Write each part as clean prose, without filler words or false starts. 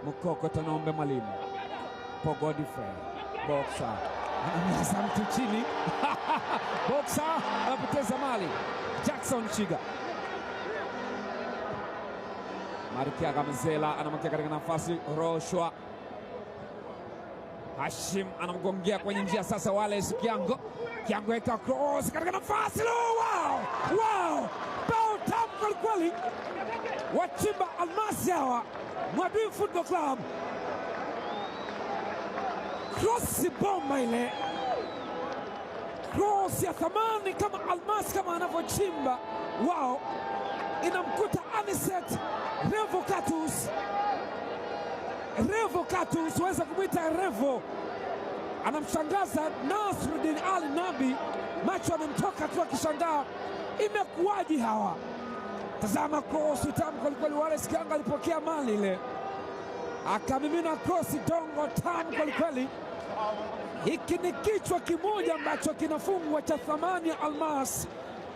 Mukoko Tonombe Mwalimu Paul Godfrey Boxer anamlaza mtu chini Boxer anapoteza mali. Jackson Chiga Marikiaga Mzela anamwakia katika nafasi Roshwa Hashim anamgongea kwenye njia sasa, Wallace Kiango, Kiango weka cross katika nafasi lo, wow, wow, bao tamu kwelikweli, wachimba almasi hawa Mwadui Football Club, cross bomba ile, cross ya thamani kama almasi, kama anavyochimba wao, inamkuta Aniset Revocatus Revocatus, waweza kumwita Revo, anamshangaza Nasruddin Ali Nabi, macho amemtoka tu akishangaa imekuwaji hawa. Tazama krosi tamu kwelikweli, Wallace Kianga alipokea mali ile akamimina krosi dongo tamu kwelikweli. Hiki ni kichwa kimoja ambacho kinafungwa cha thamani ya almas,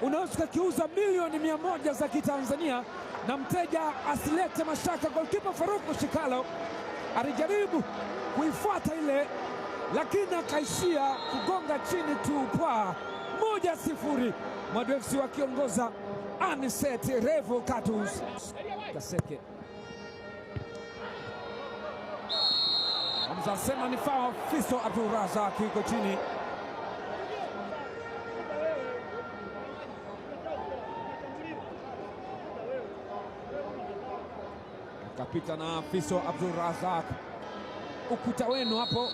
unaweza ukakiuza milioni 100 za Kitanzania na mteja asilete mashaka. Golkipa Faruku Shikalo alijaribu kuifuata ile, lakini akaishia kugonga chini tu pwa. 1-0 Mwadui FC wakiongoza Aniset Revocatus Kaseke. Hamza sema ni foul. Fisto Abdulrazak yuko chini. Akapita na Fisto Abdulrazak, ukuta wenu hapo.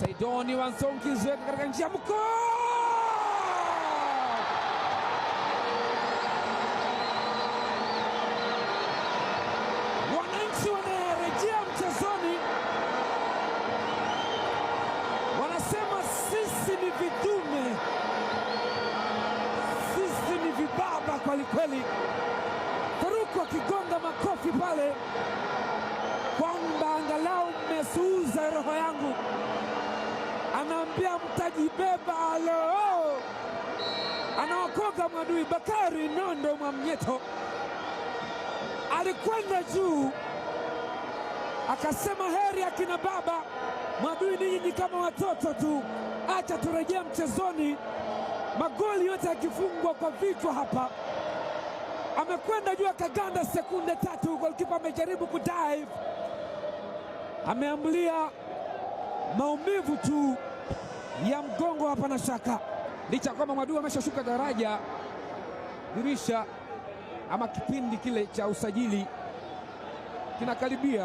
Saidoni Wansonki ziweka katika njia mko wananchi wanarejea mchezoni, wanasema sisi ni vidume, sisi ni vibaba kwelikweli. Faruku akigonga makofi pale kwamba angalau mmesuuza roho yangu, anaambia mtajibeba. Alo, anawakoga Mwadui. Bakari Nondo Mwamnyeto alikwenda juu akasema, heri akina baba Mwadui, ninyi ni kama watoto tu, acha turejea mchezoni. Magoli yote yakifungwa kwa vichwa hapa. Amekwenda juu akaganda sekunde 3, golikipa amejaribu kudive, ameambulia maumivu tu ya mgongo, hapana shaka. Licha kwamba Mwadui ameshashuka daraja, dirisha ama kipindi kile cha usajili kinakaribia.